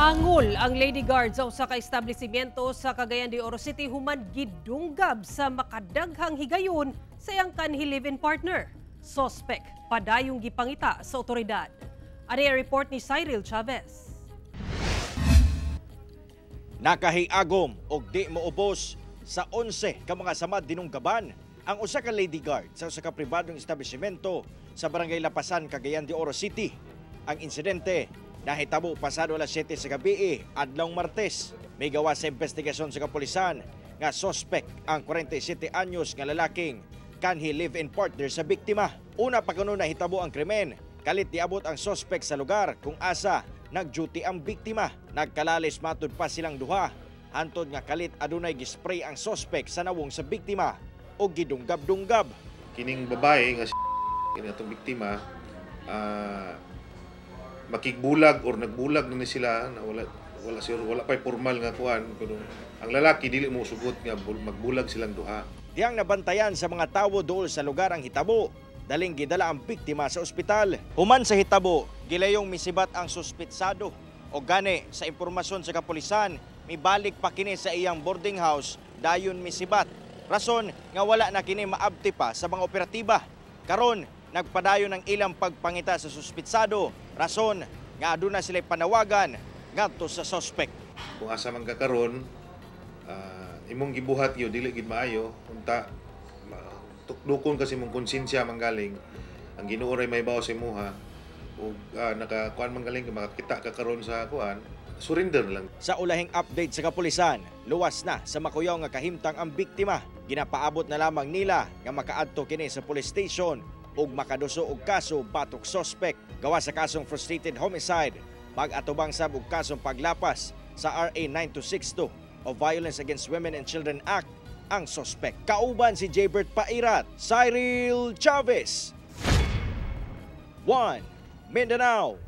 Angol ang lady guard sa usa ka establishmento sa Cagayan de Oro City human gidunggab sa makadaghang higayon sa iyang kanhi live-in partner. Suspect padayong gipangita sa otoridad. Ani ang report ni Cyril Chavez. Nakahiagom og di moubos sa 11 ka mga samad dinunggaban ang usa ka lady guard sa usa ka pribadong establishmento sa Barangay Lapasan, Cagayan de Oro City. Ang insidente nahitabo pasado alas 7 sa gabi, adlawng Martes. May gawa sa investigasyon sa kapulisan nga suspect ang 47 anyos nga lalaking kanhi live-in partner sa biktima. Una pa kuno nahitabo ang krimen, kalit niabot ang suspect sa lugar kung asa nag-duty ang biktima. Nagkalalis matud pa silang duha. Hantod nga kalit adunay gispray ang suspect sa nawong sa biktima o gidunggab-dunggab. Kining babae nga si kini atong biktima, makigbulag or nagbulag na ni sila na wala wala siguro, wala pay formal nga kuan, pero ang lalaki dili mo sugot nga magbulag silang duha. Diyang nabantayan sa mga tawo dool sa lugar ang hitabo, daling gidala ang biktima sa ospital. Human sa hitabo, gilayong misibat ang suspitsado. O gani sa impormasyon sa kapulisan, mibalik pa kini sa iyang boarding house dayon misibat. Rason nga wala na kini maabti pa sa mga operatiba. Karon, nagpadayon ang ilang pagpangita sa suspitsado. Rason nga aduna sila panawagan ngadto sa suspect. Kung asa man ka karon, imong gibuhat gyud dili gid maayo, unta tukdukon kasi imong konsensya manggaling ang Ginoo ray may sa imuha ug naka kuan man galing makakita ka karon sa kuan, surrender lang. Sa ulahing update sa kapulisan, luwas na sa makuyaw nga kahimtang ang biktima. Ginapaabot na lamang nila nga makaadto kini sa police station ug makaduso og kaso batok suspect. Gawa sa kasong frustrated homicide, mag-atubang sab og kasong paglapas sa RA 9262 o Violence Against Women and Children Act ang suspect. Kauban si Jaybert Pairat, Cyril Chavez. 1 Mindanao.